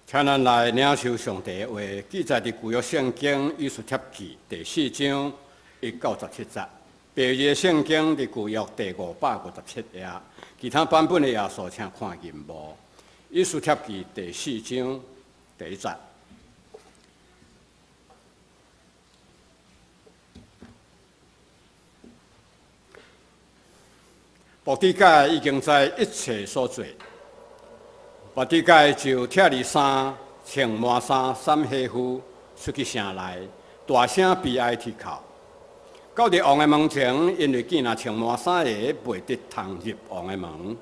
請咱來領受上帝的話，記載佇舊約聖經以斯帖記第四章一到十七節。白字的聖經佇舊約第557頁，其他版本的頁數請看銀幕。以斯帖記第四章第一節。末底改已經知一切所做。末底改就拆離衫，穿麻衫，衫黑夫出去城內，大聲悲哀啼哭。到佇王的門前，因為見若穿麻衫的袂得通入王的門。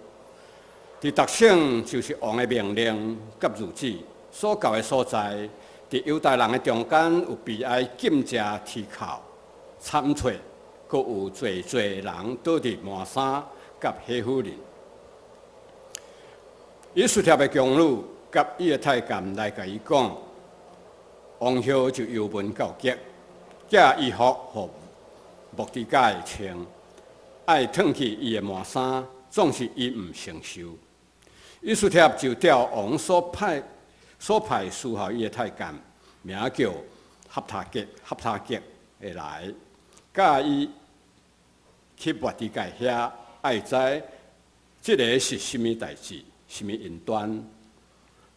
佇達省就是王的命令佮諭旨所到的所在，佇猶大人的中間有悲哀禁食啼哭慘脆，閣有濟濟人倒佇麻衫佮黑夫裡。以斯帖的宮女佮伊的太監來共伊講，王后就油文告急，寄衣服予末底改穿，愛褪去伊的麻衫，總是伊毋承受。以斯帖就照王所派侍候伊的太監，名叫合塔吉，合塔吉的來，佮伊去末底改遐，愛知這个是啥物代誌。啥物因端，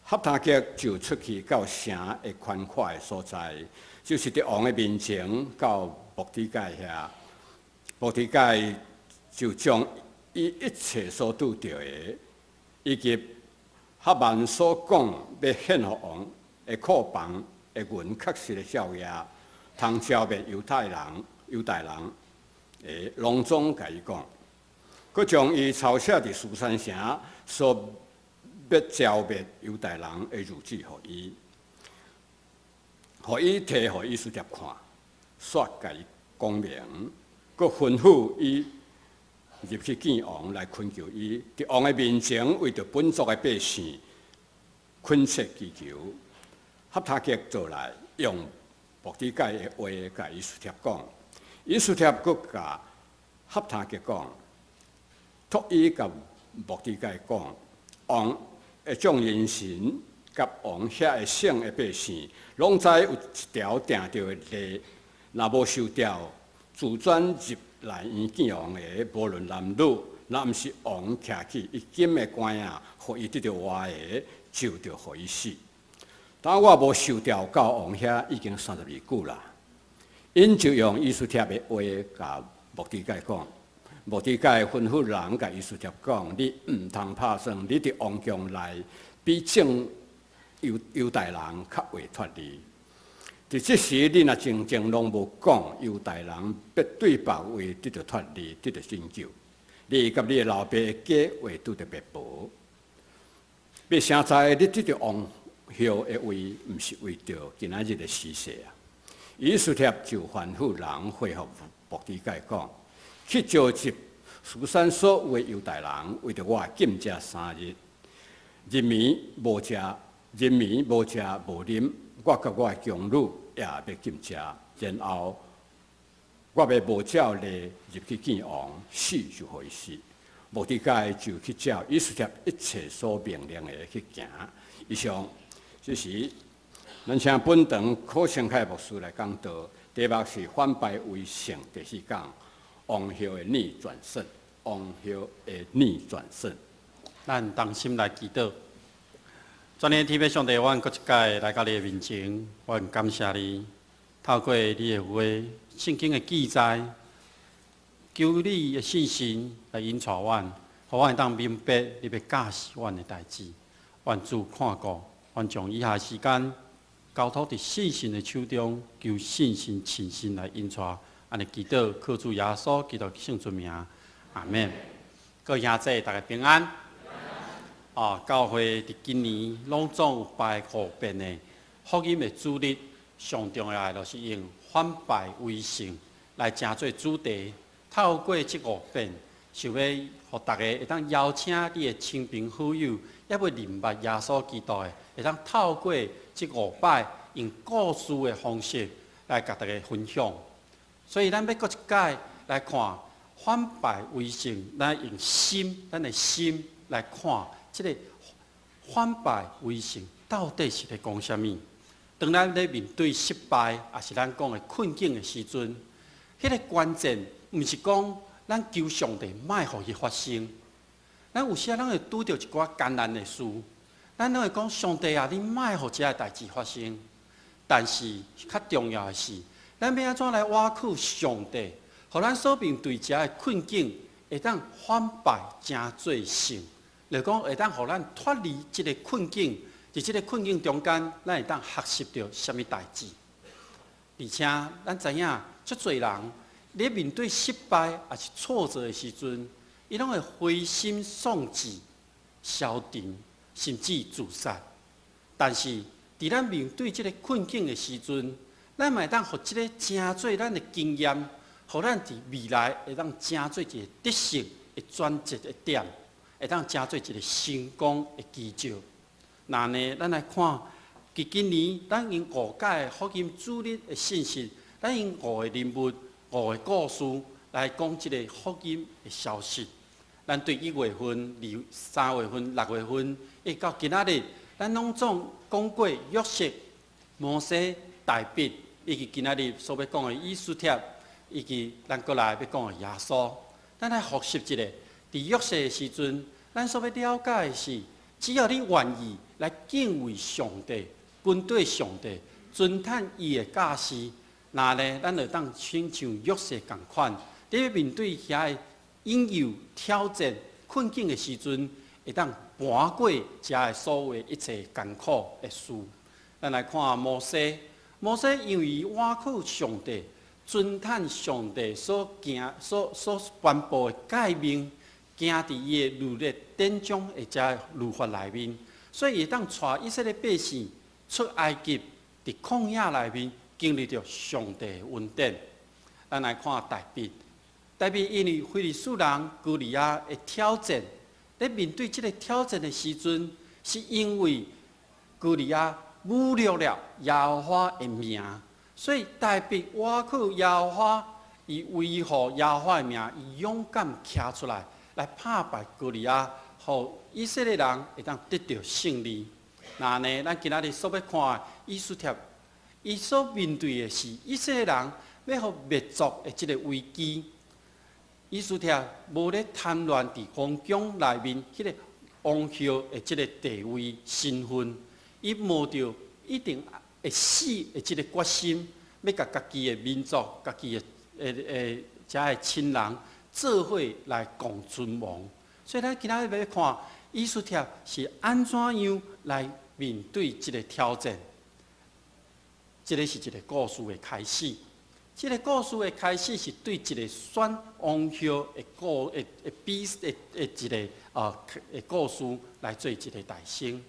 合塔吉就出去到城的寬闊的所在，就是佇王的面前到末底改遐。末底改就將伊一切所拄著的，以及哈曼所講欲獻予王的庫房的銀確實的數額，通剿滅猶太人、猶大人的，攏總共伊講。閣將伊抄寫佇書珊城所欲剿滅猶大人的諭旨予伊，予伊提予以斯帖看，煞共伊講明，閣吩咐伊入去見王來懇求伊，佇王的面前為著本族的百姓懇切祈求。合塔吉做來用末底改的話共以斯帖講，以斯帖閣共合塔吉講。託伊共末底改講，王的眾人臣佮王遐的省的百姓，攏知有一條定著的例，若無受調，自轉入內院見王的，無論男女，若毋是王徛起伊金的竿仔，予伊得著活的，就著予伊死。當我無受調到王遐，已經三十日久啦。𪜶就用以斯帖的話共末底改講。末底改吩咐人共以斯帖講：你毋通拍算，你佇王宮內比眾猶猶大人較會脫離。佇這時，你若靜靜攏無講，猶大人欲對別位得著脫離，得著拯救。你佮你的老爸的家會拄著滅亡。欲誰知你得著王后的位，毋是為著今仔日的時勢啊！以斯帖就吩咐人回覆末底改講。去召集書珊所有的猶大人，為著我禁食三日，日暝無食，日暝無食無啉。我佮我的宮女也欲禁食，然後我欲無照例入去見王，死就予伊死。末底改就去照以斯帖一切所命令的去行。以上，這時咱請本堂柯成凱牧師來講道，題目是反敗為勝第四講。王后的逆轉勝，王后的逆轉勝。咱同心來祈禱。全能天父上帝，阮閣一擺來到你的面前，阮感謝你，透過你的話、聖經的記載，求你的聖神來引導阮，予阮會當明白你欲教示阮的代誌。願主看顧，阮將以下時間交託佇聖神的手中，求聖神親身來引導。按呢祈禱，靠主耶穌基督聖尊名，阿們。各位兄弟，大家平安。啊，教會佇今年攏總有拜五遍的福音的主日，上重要的就是用反敗為勝來成做主題。透過這五遍，想欲予大家會當邀請你的親朋好友，猶未認捌耶穌基督的，會當透過這五擺用故事的方式來共大家分享。所以，咱欲閣一擺來看反敗為勝，咱用心，咱的心來看這个反敗為勝到底是咧講啥物？當咱咧面對失敗，抑是咱講的困境的時陣，彼個關鍵毋是講咱求上帝莫予伊發生。咱有時仔咱會拄著一寡艱難的事，咱攏會講上帝啊，你莫予這个代誌發生。但是較重要的是，咱欲按怎來倚靠上帝，予咱所面對這个困境會當反敗成做勝，就講會當予咱脫離這个困境，佇這个困境中間，咱會當學習著啥物代誌。而且咱知影，足濟人咧面對失敗抑是挫折的時陣，伊攏會灰心喪志、消沉，甚至自殺。但是，佇咱面對這个困境的時陣，咱嘛會當予這个成做咱的經驗，予咱佇未來會當成做一个得勝的轉折的點，會當成做一個成功的基石。那呢，咱來看，佇今年咱用五屆福音主日的信息，咱用五個人物、五個故事來講這个福音的消息。咱對1月份、2、3月份、6月份，一直到今仔日，咱攏總講過約瑟、摩西、大衛，以及今仔日所欲講的以斯帖，以及咱閣來欲講的耶穌。咱來複習一下，佇約瑟的時陣，咱所欲了解的是，只要你願意來敬畏上帝，跟綴上帝，遵趁伊的教示，那呢，咱就當親像約瑟仝款，佇面對遐个引誘、挑戰、困境的時陣，會當跋過遮个所有一切艱苦的事。咱來看摩西，摩西因為倚靠上帝，遵趁上帝所行、所頒布的誡命，行佇伊的律例典章的遮律法內面，所以會當帶以色列百姓出埃及，佇曠野內面經歷著上帝的恩典。咱來看大衛，大衛因為非利士人歌利亞的挑戰，咧面對這个挑戰的時陣，是因為歌利亞侮辱了耶和華的名，所以大衛倚靠耶和華，伊維護耶和華的名，伊勇敢徛出來來拍敗歌利亞，予以色列人會當得著勝利。那呢，咱今仔日所欲看以斯帖，伊所面對的是以色列人欲予滅族的這个危機。以斯帖無咧貪戀佇皇宮內面彼个王后的這个地位身份，伊冒著一定會死的這个決心，欲共家己的民族、家己的遮个親人做伙來共存亡。所以咱今仔日欲看以斯帖是按怎樣來面對這个挑戰。這个是一个故事的開始。這个故事的開始是對一個選王后的故的的比的的一个啊的故事來做一個代稱。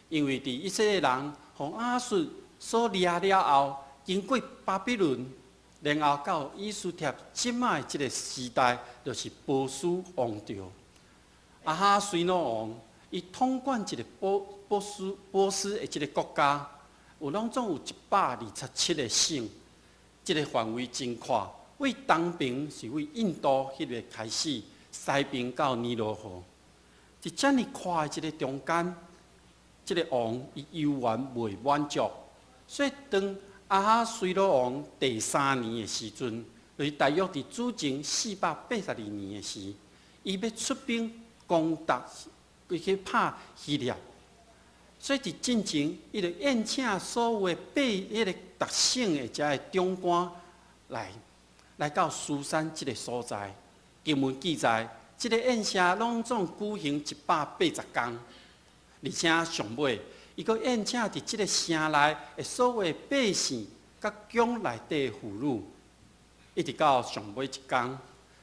因為佇以色列人予亞述所掠了後，經過巴比倫，然後到以斯帖這擺這个時代，就是波斯王朝。亞哈隨魯王，伊統管一个波斯的這个國家，有攏總有127個省。這个範圍真闊，對東邊是對印度彼个開始，西邊到尼羅河。佇遮爾闊的這个中間，這个王伊猶原袂滿足，所以當亞哈隨魯王第三年的時陣，就是大約佇主前482年的時，伊欲出兵攻打，伊去拍希臘。所以佇進前，伊就宴請所有的百彼个逐省的遮个長官來到書珊這个所在。經文記載，這个宴席攏總舉行180天，而且上尾，伊閣宴請佇這个城內的所有百姓佮宮內底婦女，一直到上尾一工，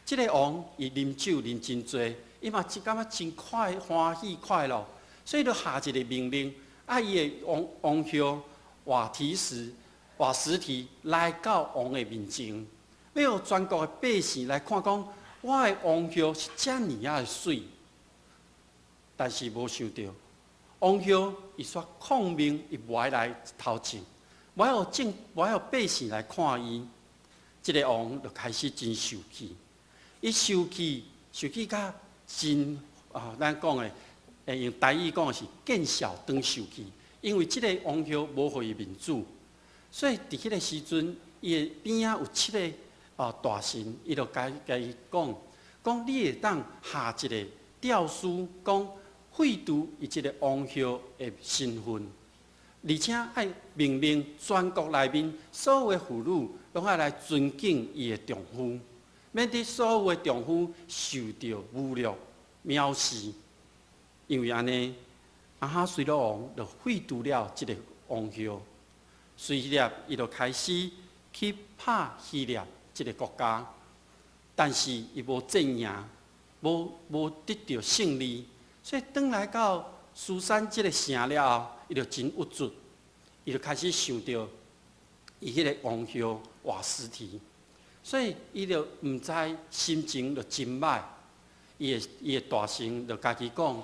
這个王伊啉酒啉真濟，伊嘛真感覺真快歡喜快樂。所以就下一个命令，愛伊的王后瓦實提來到王的面前，欲予全國的百姓來看，講我的王后是遮爾仔的媠。但是無想著，王后伊煞抗命，伊無愛來頭前，無愛予百姓來看伊。這个王就開始真受氣，伊受氣受氣甲真啊，咱講的。用台語講是見笑轉受氣，因為這個王后無予伊面子，所以佇彼個時陣，伊的邊仔有七个大臣，伊就共伊講，講你會當下一個詔書，講廢除伊這个王后的身份，而且愛命令全國內面所有的婦女攏愛來尊敬伊的丈夫，免得所有的丈夫受著侮辱、藐視。因為按呢，亞哈隨魯王就廢除了這个王后，隨後伊就開始去拍希臘這个國家，但是伊無戰贏，無得著勝利，所以轉來到書珊這个城了後，伊就真鬱卒，伊就開始想著伊彼个王后瓦實提，所以伊就毋知心情就真䆀，伊的大臣就共伊講，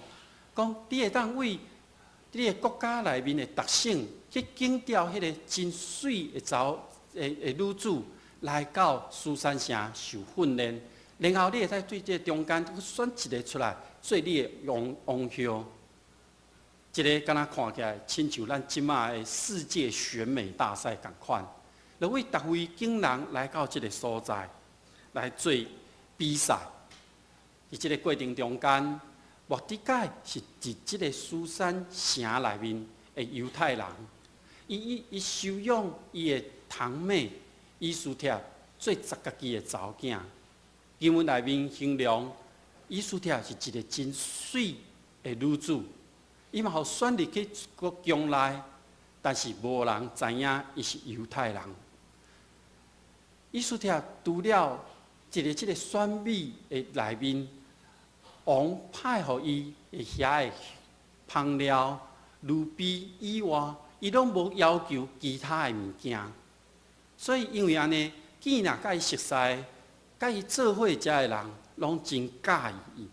講你會當為你的國家內面的特省去揀調彼个真媠的查某的的女子來到書珊城受訓練，然後你會使對這个中間選一个出來做你的王后。這个敢若看起來親像咱這馬的世界選美大賽仝款，就為逐位揀人來到這个所在來做比賽。佇這个過程中間，末底改是佇這个書珊城內面的猶太人，伊收養伊的堂妹以斯帖做家己的查某囝。經文內面形容以斯帖是一个真媠的女子，伊嘛予選入去國宮內，但是無人知影伊是猶太人。以斯帖除了一个這个選美的內面，王派予伊的遐的香料、奴婢以外，伊攏無要求其他的物件。所以因為按呢，見若佮伊熟似、佮伊做伙遮的人，攏真佮意伊。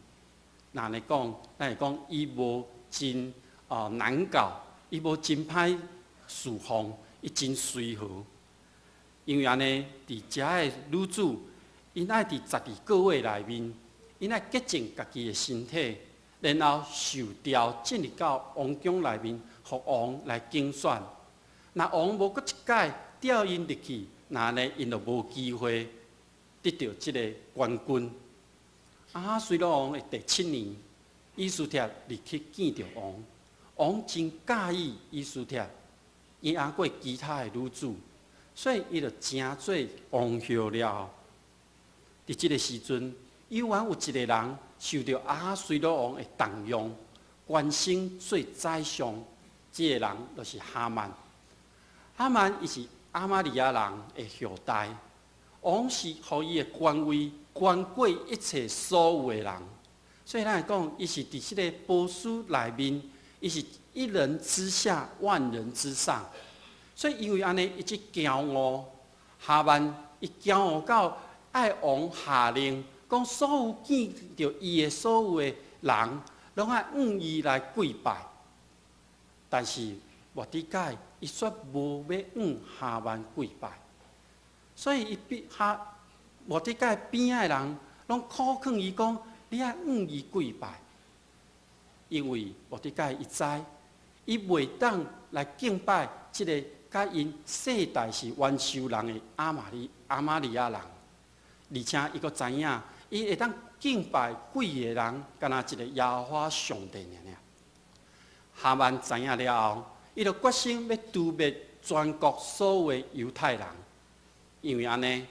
若按呢講，咱會講伊無真難搞，伊無真歹侍奉，伊真隨和。因為按呢，佇遮的女子，𪜶愛佇12個月內面，𪜶愛潔淨家己的身體，然後受調進入到王宮內面，予王來揀選。若王無閣一擺調𪜶入去，若按呢𪜶就無機會得著這个冠軍。亞哈隨魯王的第七年，以斯帖入去見著王，王真佮意以斯帖，贏過其他的女子，所以伊就成做王后了。佇這个時陣，猶原有一个人受著亞哈隨魯王的重用，官升做宰相，這个人就是哈曼。哈曼伊是亞瑪力人的後代，王是予伊的權位懸過一切所有的人，所以咱會講，伊是佇這个波斯內面，伊是一人之下，萬人之上。所以因為按呢，伊這驕傲，哈曼伊驕傲到愛王下令，講所有見著伊的所有的人，攏愛向伊來跪拜。但是末底改伊煞無欲向哈曼跪拜，所以伊比哈末底改邊仔的人攏苦勸伊講：你愛向伊跪拜，因為末底改伊知，伊袂當來敬拜這个佮𪜶世代是冤仇人的亞瑪力人，而且伊閣知影，伊會當敬拜幾个人，敢若一个耶和華上帝爾爾。哈曼知影了後，伊就決心欲誅滅全國所有的猶太人，因為按呢，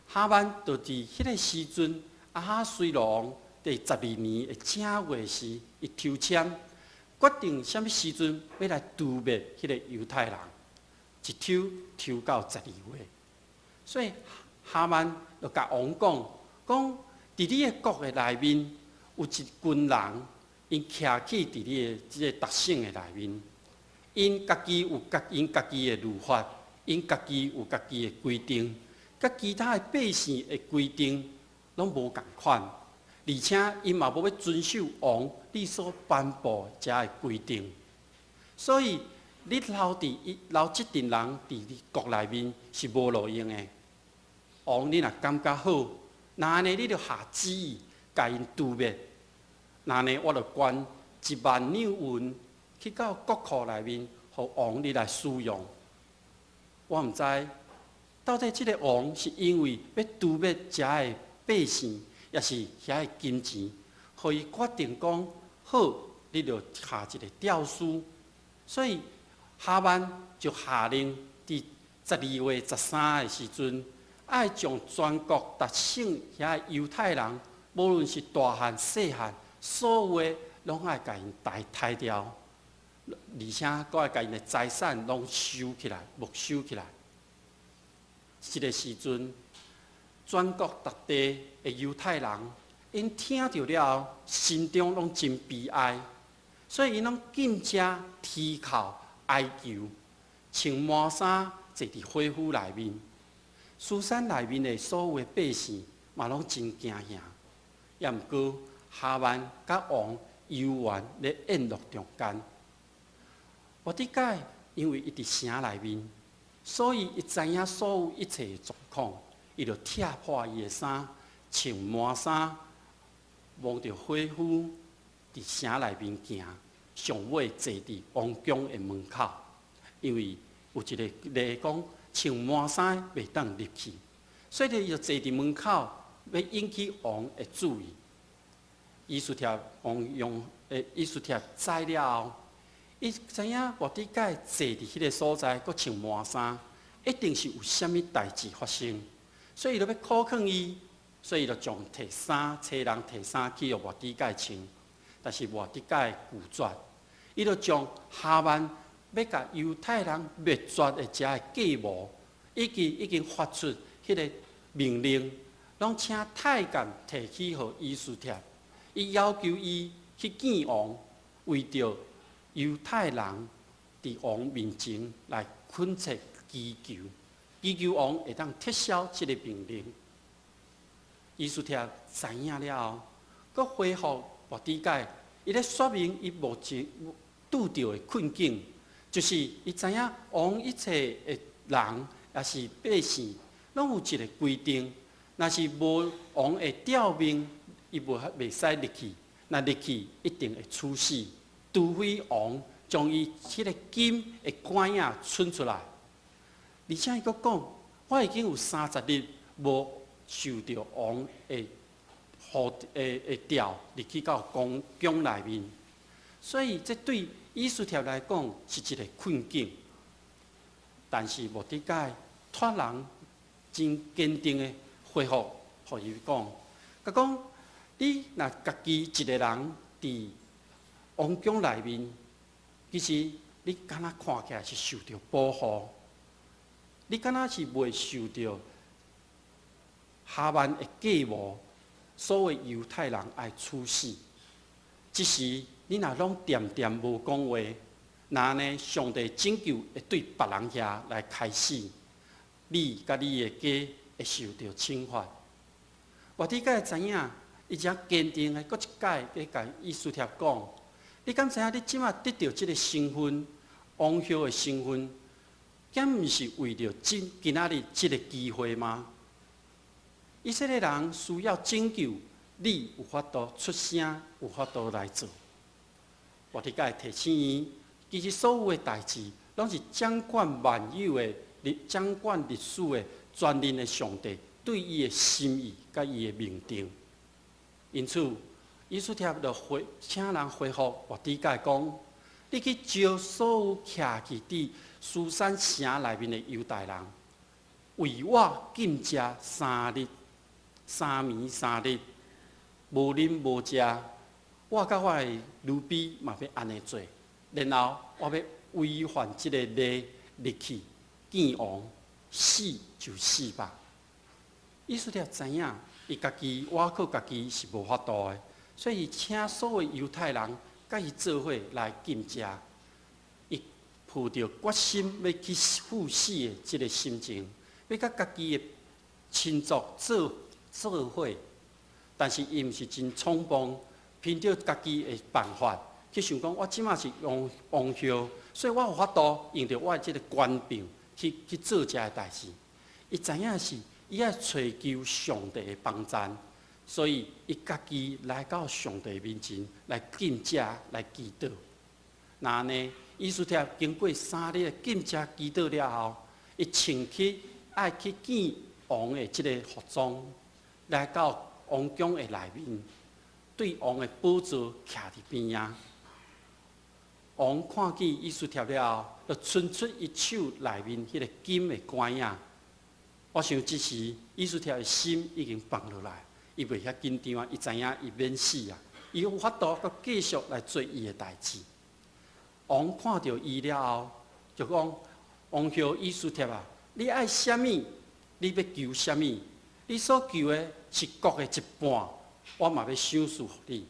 哈曼就佇彼个時陣，亞哈隨魯王第十二年的正月時，伊抽籤決定啥物時陣欲來誅滅彼个猶太人，一抽抽到十二月，所以哈曼就共王講，講佇你的國的內面有一群人，𪜶徛起佇你的這个特省的內面。𪜶家己有𪜶家己的律法，𪜶家己有家己的規定，佮其他的百姓的規定攏無仝款，而且𪜶嘛無欲遵守王你所頒布遮的規定，所以你留這陣人佇你國內面是無路用的。王，你若感覺好，若按呢你就下旨意共𪜶誅滅，若按呢我就懸1萬兩銀去到國庫內面，予王你來使用。我毋知到底這个王是因為欲誅滅遮的百姓，抑是遐的金錢，予伊決定講好，你就下一个詔書。所以哈曼就下令，佇12月13的時陣，愛將全國逐省遐的猶太人，無論是大漢細漢，所有的攏愛共𪜶刣掉，而且閣愛共𪜶的財產攏收起來，沒收起來。這个時陣，全國逐地的猶太人，𪜶聽著了後，心中攏真悲哀，所以𪜶攏禁食、啼哭、哀求，穿麻衫坐佇火釜內面。書珊內面的所有的百姓嘛，攏真驚嚇。也毋過，哈曼佮王猶原咧宴樂中間。末底改因為伊佇城內面，所以伊知影所有一切的狀況，伊就拆破伊的衫，穿麻衫，摸著火釜，佇城內面行，上尾坐佇王宮的門口。因為有一個例講，穿麻衫袂當入去，所以伊就坐佇門口，欲引起王的注意。以斯帖王用誒，以斯帖知了後，伊知影末底改坐佇彼个所在，閣穿麻衫，一定是有啥物代誌發生，所以伊就欲考勸伊，所以伊就將提衫，差人提衫去予末底改穿，但是末底改拒絕，伊就將哈曼欲共猶太人滅絕的這个計謀，以及已經發出彼个命令，攏請太監提去予以斯帖，伊要求伊去見王，為著猶太人佇王面前來懇切祈求，祈求王會當撤銷這个命令。以斯帖知影了後，閣回覆末底改，伊咧說明伊目前拄著的困境，就是伊知影王一切的人，抑是百姓，攏有一个規定，若是無王的詔命，伊無袂使入去，若入去一定會處死，除非王將伊彼个金的管仔伸出來。而且伊閣講，我已經有30日無受著王的呼的的詔入去到宮宮內面，所以這對以斯帖來講是一個困境。但是末底改託人真堅定的回覆，予伊講，佮講你若家己一个人佇王宮內面，其實你敢若看起來是受著保護，你敢若是袂受著哈曼的計謀，所謂猶太人愛處死。這時你若攏恬恬無講話，那呢上帝拯救會對別人遐來開始，你佮你的家會受著懲罰。末底改知影，伊誠堅定的，閣一擺去共以斯帖講：你敢知影你這馬得著這个身份，王后的身份，敢毋是為著今今仔日這个機會嗎？以色列人需要拯救，你有法度出聲，有法度來做。末底改提醒伊，其實所有的代誌，攏是掌管萬有的、掌管歷史的全能的上帝對伊的心意佮伊的命定。因此，以斯帖就回請人回覆末底改講：你去招所有徛去佇書珊城內面的猶大人，為我禁食三日、三暝三日，無啉無食。我佮我的奴婢嘛欲按呢做，然後我欲違反這个例入去見王，死就死吧。以斯帖知影，伊家己倚靠家己是無法度的，所以請所有猶太人佮伊做伙來禁食。伊抱著決心欲去赴死的這个心情，欲佮家己的親族做做伙，但是伊毋是真衝動。憑著家己的辦法去想講，我這馬是王王后，所以我有法度用著我的這个權柄去去做這个代誌。伊知影是，伊愛揣求上帝的幫贊，所以伊家己來到上帝面前來禁食來祈禱。那按呢，以斯帖經過3日的禁食祈禱了後，伊穿起愛去見王的這个服裝，來到王宮的內面，對王的寶座徛佇邊仔。王看見以斯帖了後，就伸出伊手內面彼个金的竿仔。我想這時以斯帖的心已經放落來，伊袂遐緊張啊，伊知影伊免死啊，伊有法度閣繼續來做伊的代誌。王看著伊了後，就講：王后以斯帖啊，你愛啥物？你欲求啥物？你所求的是國的一半，我嘛欲賞賜予你。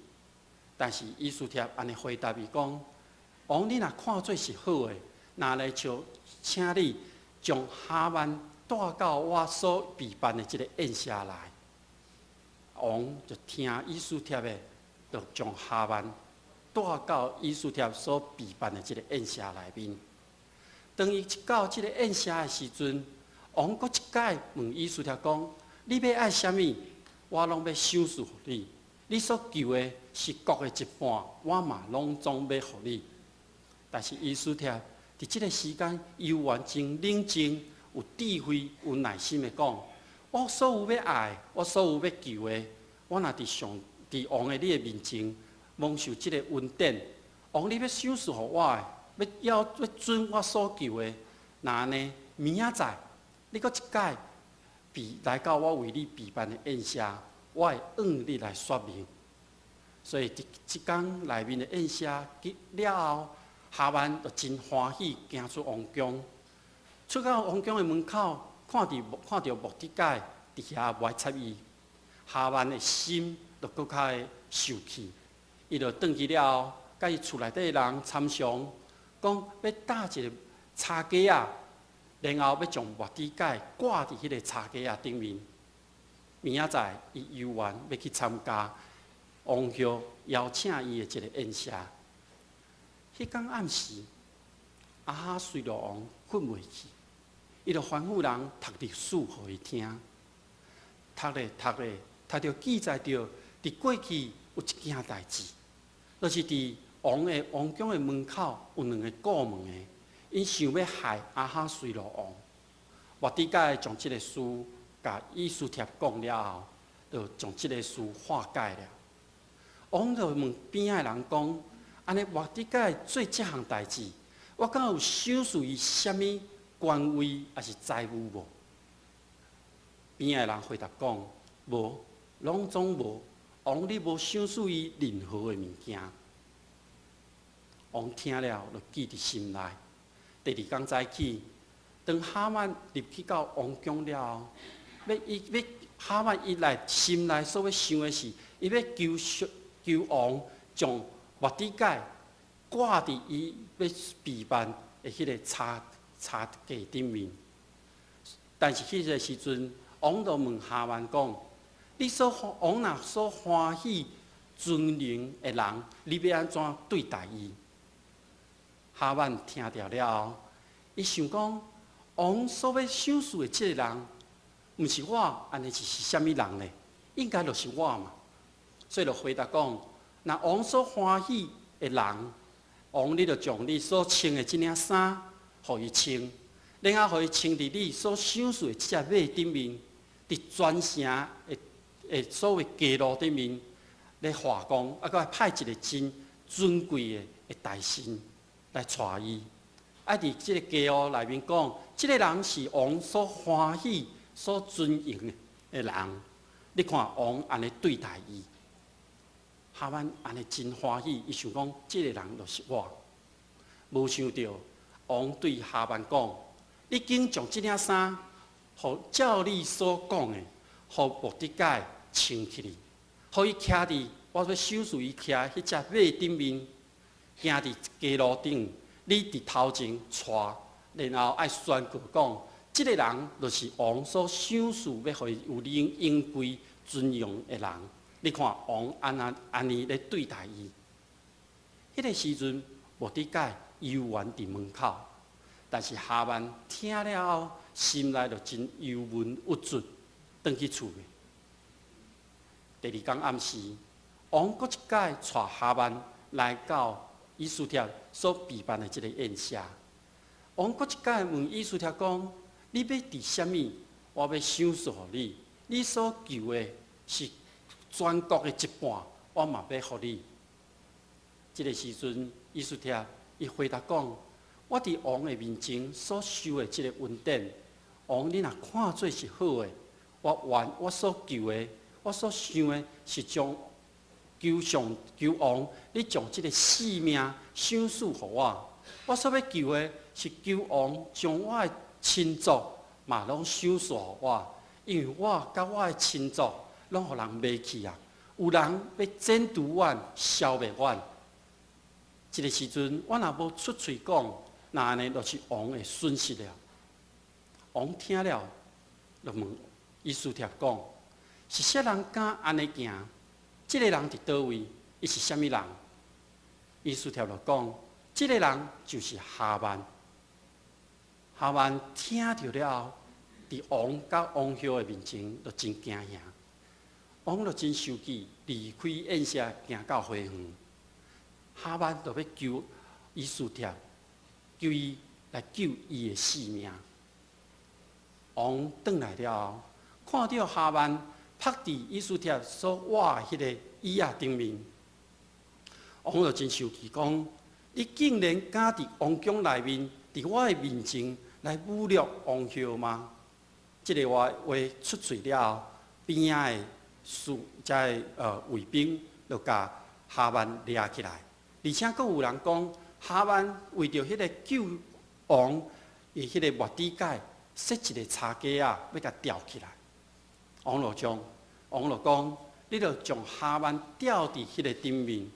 但是以斯帖按呢回答伊講：王，你若看做是好的，那來就請你將哈曼帶到我所備辦的這个宴席來。王就聽以斯帖的，就將哈曼帶到以斯帖所備辦的這个宴席內面。當伊一到這个宴席的時陣，王閣一擺問以斯帖講：你欲愛啥物？我攏欲賞賜予你。你所求的是國的一半，我嘛攏總欲予你。但是以斯帖佇這个時間，猶原真冷靜、有智慧、有耐心的講：我所有欲愛，我所有欲求的，我若佇上佇王的你的面前蒙受這个恩典，王你欲賞賜予我的，欲要欲准我所求的，那按呢，明仔載你閣一擺備來到我為你備辦的宴席，我會向你來說明。所以佇這工內面的宴席結了後，哈曼就真歡喜，行出王宮，出到王宮的門口，看著末底改佇遐無愛插伊，哈曼的心就閣較會受氣，伊就轉去了後，佮伊厝內底的人參詳，講欲搭一个柴架仔，然後欲將末底改掛佇彼个柴架仔頂面。明仔載，伊猶原欲去參加王后邀請伊的一个宴席。彼工暗時，亞哈隨魯王睏袂去，伊就吩咐人讀歷史予伊聽。讀咧讀咧，讀著記載著，佇過去有一件代誌，就是佇王的王宮的門口有兩个顧門的，𪜶想欲害亞哈隨魯王。末底改將這个事共以斯帖講了後，就將這个事化解了。王就問邊仔的人講：按呢末底改做這項代誌，我敢有賞賜伊啥物官位抑是財物無？邊仔的人回答講：無，攏總無。王你無賞賜伊任何的物件。王聽了就記佇心內。第二工早起，當哈曼入去到王宮了後，欲伊欲哈曼伊內心內所欲想的是，伊欲求求王將末底改掛佇伊欲備辦的彼个柴架頂面。但是彼个時陣，王就問哈曼講：你所王若所歡喜尊榮的人，你欲按怎對待伊？哈曼聽著了後，伊想講：王所欲賞賜的這个人，毋是我，按呢是啥物人呢？應該就是我嘛。所以就回答講：若王所歡喜的人，王你就將你所穿的這領衫，予伊穿，然後予伊穿佇你所賞賜的這隻馬頂面，佇全城的所謂街路頂面咧話講，啊，閣派一个真尊貴的大臣來帶伊，啊，佇這个街路內面講，這个人是王所歡喜、所尊榮的人。你看王按呢對待伊，哈曼按呢真歡喜，伊想講這个人就是我。無想著王對哈曼講：你緊將這領衫，予照你所講的，予末底改穿起去，予伊騎佇我欲賞賜伊騎彼隻馬頂面，行佇街路頂，你佇頭前帶，然後愛宣告講，這个人就是王所賞賜欲予伊有榮貴尊榮的人。你看王按怎按呢咧對待伊？彼个時陣，末底改猶原佇門口，但是哈曼聽了後，心內就真憂悶鬱卒，轉去厝內。第二工暗時，王閣一擺帶哈曼來到以斯帖所備辦的這个宴席。王閣一擺問以斯帖講：你欲佇啥物？我欲賞賜予你。你所求的是全國的一半，我嘛欲予你。這个時陣，以斯帖伊回答講：我佇王的面前所受的這个恩典，王你若看做是好的，我願我所求的，我所想的是將求上求王，你將這个性命賞賜予我。我所欲求的是求王將我的親族嘛攏賞賜予我，因為我佮我的親族攏予人賣去啊！有人欲剪除阮、消滅阮。這个時陣，我若無出喙講，那按呢就是王的損失了。王聽了，就問以斯帖講：是啥人敢按呢行？這个人佇佗位？伊是啥物人？以斯帖就講：這个人就是哈曼。哈曼聽著了後，佇王佮王后的面前就真驚嚇。王就真生氣，離開宴席，行到花園。哈曼就欲求以斯帖，求伊來救伊的性命。王轉來了後，看著哈曼曝佇以斯帖所倚彼个椅仔頂面，王就真生氣，講：你竟然敢佇王宮內面，佇我的面前來侮辱王后嗎？這个話話出喙了後，邊仔的士遮的衛兵就共哈曼掠起來，而且閣有人講，哈曼為著彼个救王的彼个末底改，設一个柴架仔，欲共吊起來。王就講，你著將哈曼吊佇彼个頂面，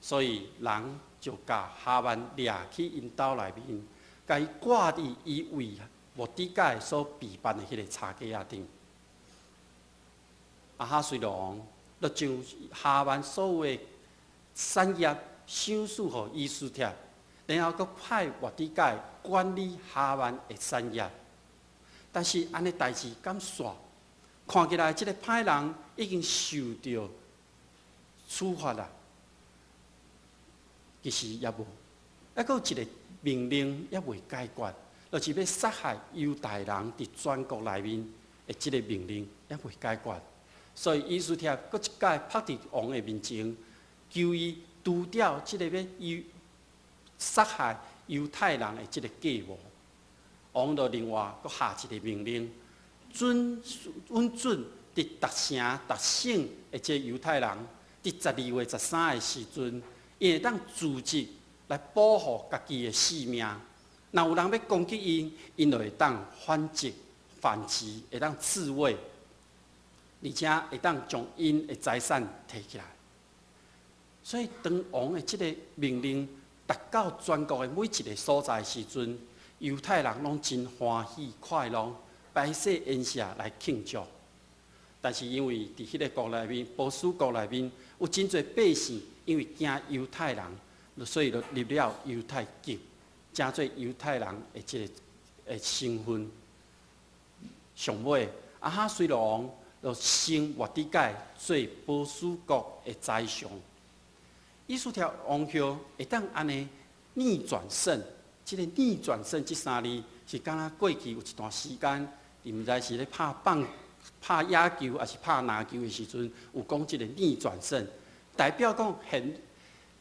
所以人就共哈曼掠去𪜶兜內面，共伊掛佇伊為末底改所備辦的彼个柴架仔頂。亞哈隨魯王就將哈曼所有的產業賞賜予以斯帖，然後閣派末底改管理哈曼的產業。但是按呢代誌敢煞？看起來這个歹人已經受著處罰啦，其實猶無，猶閣有一个命令猶未解決，就是欲殺害猶太人佇全國內面的這个命令猶未解決。所以以斯帖閣一擺曝佇王的面前，求伊除掉這個欲殺害猶太人的這个計謀。王就另外閣下一个命令，准允准佇逐城逐省的這猶太人，佇12月13的時陣，𪜶會當組織來保護家己的性命。若有人欲攻擊𪜶，𪜶就會當反擊、反擊，會當自衛，而且會當將𪜶的財產提起來。所以，當王的這个命令達到全國的每一个所在時陣，猶太人攏真歡喜快樂，擺設宴席來慶祝。但是因為佇彼个國內面，波斯國內面有真濟百姓，因為驚猶太人，所以就立了猶太籍，成做猶太人的這个的身份。上尾，亞哈隨魯王就升末底改做波斯國的宰相。以斯帖王后會當按呢逆轉勝，這个逆轉勝這三字是敢若過去有一段時間，伊毋知是咧拍棒、拍野球，抑是拍籃球的時陣，有講這个逆轉勝，代表講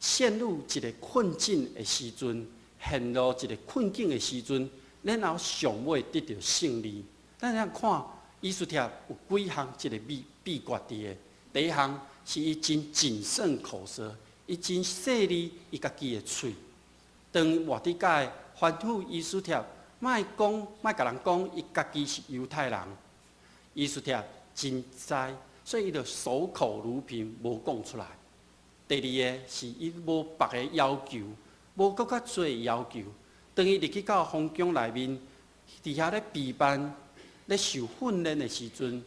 陷入一个困境的時陣，陷入一个困境的時陣，然後上尾得著勝利。咱來看以斯帖有幾項這个秘訣佇的。第一項是伊真謹慎口舌，伊真細膩伊家己的喙。當末底改吩咐以斯帖，莫講，莫共人講，伊家己是猶太人。以斯帖真知，所以伊就守口如瓶，無講出來。第二个是伊無別个要求，無閣較濟要求。當伊入去到皇宮內面，佇遐咧備辦、咧受訓練的時陣，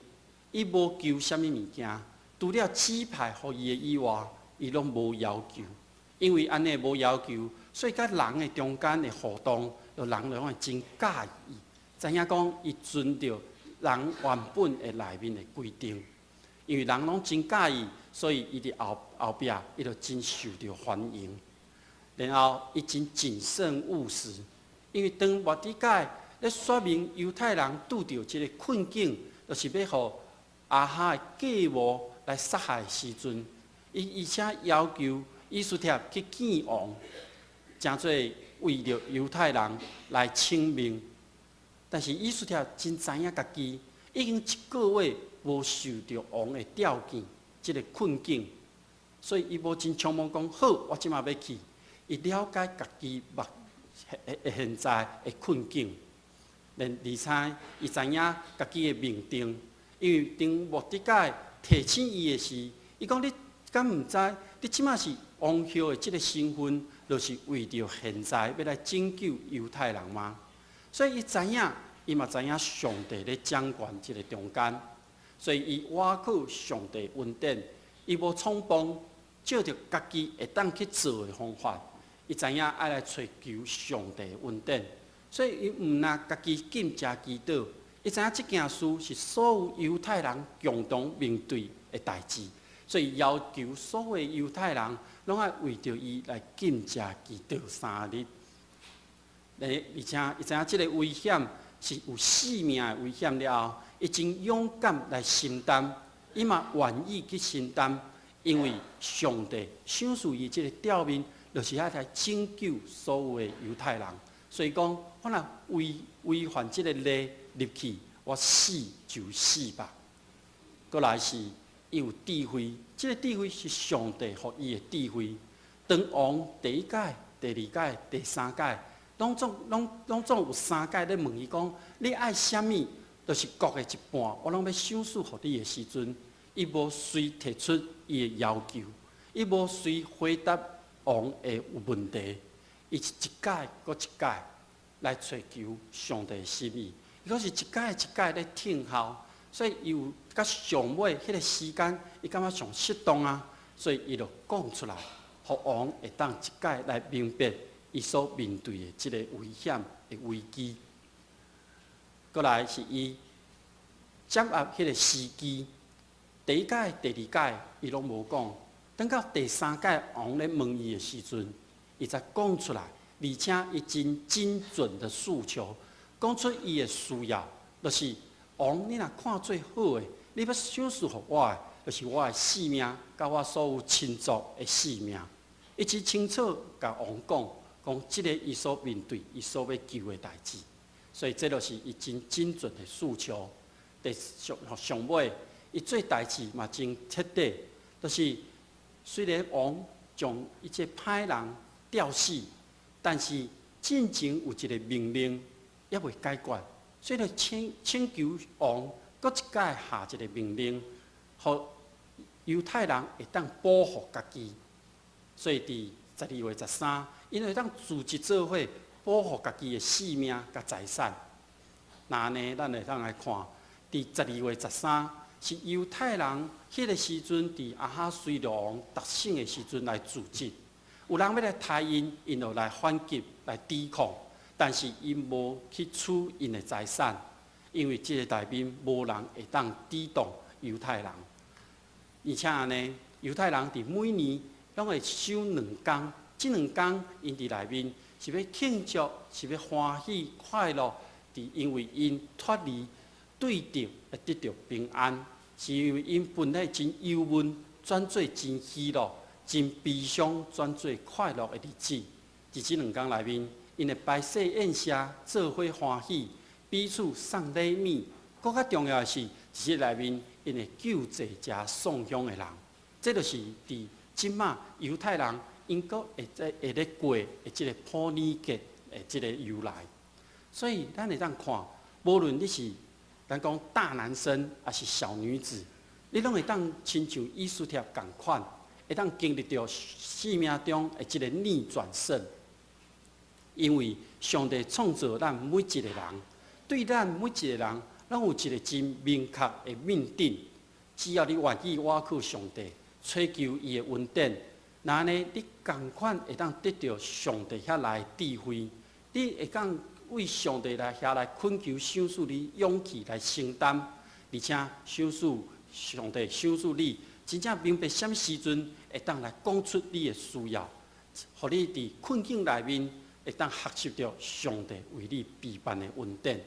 伊無求啥物物件，除了指派予伊的以外，伊攏無要求。因為按呢無要求，所以佮人的中間的互動，就人攏會真佮意。知影講伊遵著人原本的內面的規定，因為人攏真佮意，所以伊佇後後壁，伊就真受著歡迎。然後伊真謹慎務實，因為當末底改咧說明猶太人拄著這个困境，就是欲予亞哈的計謀來殺害時陣，伊而且要求以斯帖去見王，成做為著猶太人來請命。但是以斯帖真知影家己已經一個月無受著王的召見，這个困境，所以伊無真匆忙講好，我這馬欲去。伊了解家己目現在的困境，連而且伊知影家己的命定，因為當末底改提醒伊的時，伊講你敢毋知？你這馬是王后的這个身份，就是為著現在欲來拯救猶太人嗎？所以伊知影，伊嘛知影上帝咧掌權這个中間，所以伊倚靠上帝恩典，伊無衝動，照著家己會當去做的方法，伊知影愛來揣求上帝恩典，所以伊毋但家己禁食祈禱，伊知影這件事是所有猶太人共同面對的代誌，所以要求所有猶太人攏愛為著伊來禁食祈禱3日。而且伊知影這个危險是有性命的危險了後，伊真勇敢來承擔，伊嘛願意去承擔，因為上帝賞賜伊這个召命，就是愛來拯救所有的猶太人。所以講，我若違反這个例入去，我死就死吧。閣來是，伊有智慧，這个智慧是上帝予伊的智慧。當王第一擺、第二擺、第三擺，攏總有三擺咧問伊講：你愛啥物？就是國的一半，我攏欲賞賜予你的時陣，伊無隨提出伊的要求，伊無隨回答王的問題，伊是一擺閣一擺來揣求上帝的心意，伊閣是一擺一擺咧聽候，所以伊有到上尾彼个時間，伊感覺上適當啊，所以伊就講出來，予王會當一擺來明白伊所面對的這个危險的危機。閣來是伊掌握彼个時機，第一擺、第二擺伊攏無講，等到第三擺王咧問伊的時陣，伊才講出來，而且伊真精準的訴求，講出伊的需要，就是王，你若看做好的，你欲賞賜予我的，就是我的性命，佮我所有親族的性命。伊真清楚共王講，講這个伊所面對、伊所欲求的代誌。所以這就是伊真精準的訴求。第上上尾，伊做代誌嘛真徹底，就是雖然王將一切歹人吊死，但是進前有一个命令猶未解決，所以就請求王閣一擺下一个命令，予猶太人會當保護家己。所以佇12月13，𪜶會當組織做伙保護家己的性命佮財產。那按呢，咱會當來看，佇十二月十三是猶太人彼个時陣，佇亞哈隨魯王得勝的時陣來組織。有人欲來刣𪜶，𪜶就來反擊來抵抗，但是𪜶無去取𪜶的財產，因為這个內面無人會當抵擋猶太人。而且按呢，猶太人佇每年攏會守兩工，這兩工𪜶佇內面是欲慶祝，是欲歡喜快樂，佇因為𪜶脫離對敵會得著平安，是因為𪜶本來真憂悶，轉做真喜樂；真悲傷，轉做快樂的日子。佇這兩工內面，𪜶會擺設宴席，做伙歡喜，彼此送禮物。閣較重要的是，佇這內面，𪜶會救濟遮送香的人。這就是佇這馬猶太人𪜶閣會在會咧過的這个普珥節的這个由來。所以，咱會當看，無論你是咱講大男生，抑是小女子，你攏會當親像以斯帖仝款，會當經歷著生命中的這个逆轉勝。因為上帝創造咱每一个人，對咱每一个人，攏有一个真明確的命定。只要你願意倚靠上帝，揣求伊的恩典，那按呢，你仝款會當得著上帝遐來的智慧，你會當為上帝來遐來懇求賞賜你勇氣來承擔，而且賞賜上帝賞賜你，真正明白啥物時陣會當來講出你的需要，予你佇困境內面會當學習著上帝為你備辦的恩典。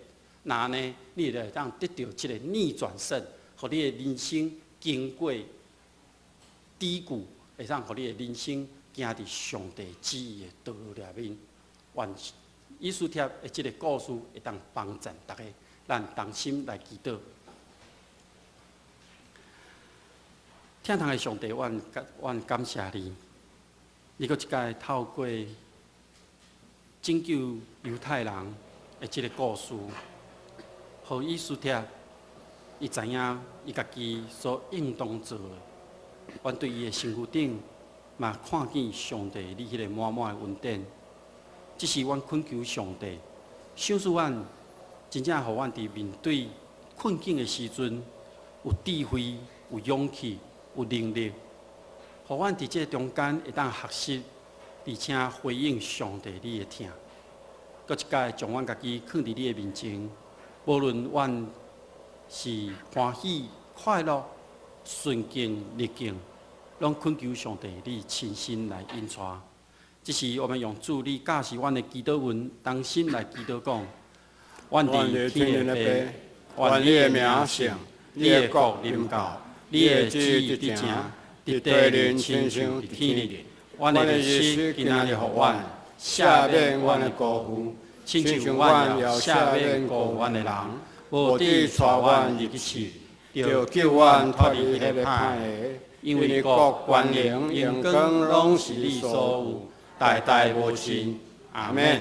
若按呢，你就會當得著這个逆轉勝，予你的人生經過低谷，會當予你的人生行佇上帝旨意的道路內面。願以斯帖的這个故事會當幫贊逐家，咱同心來祈禱。天堂的上帝，阮感謝你，你閣一擺透過拯救猶太人的這个故事，予以斯帖伊知影伊家己所應當做的。阮對伊的身軀頂嘛看見上帝你彼个滿滿的恩典。這是阮懇求上帝，賞賜阮真正予阮佇面對困境的時陣，有智慧、有勇氣、有能力，予阮佇這个中間會當學習，而且回應上帝你的疼。閣一擺將阮家己囥佇你的面前，無論阮是歡喜、快樂、順境、逆境，攏懇求上帝你親身來引帶。這是我們用主你教示阮的祈禱文，同心來祈禱講：阮佇天的父，願你的名聖，你的國臨到，你的旨意得成，佇地裡親像佇天裡。阮的日食今仔日予阮，赦免阮的過負，親像阮也赦免過負阮的人，無得帶阮入去試，著救阮脫離彼个歹的，因為國權能榮光攏是你所有，代代無盡。阿門。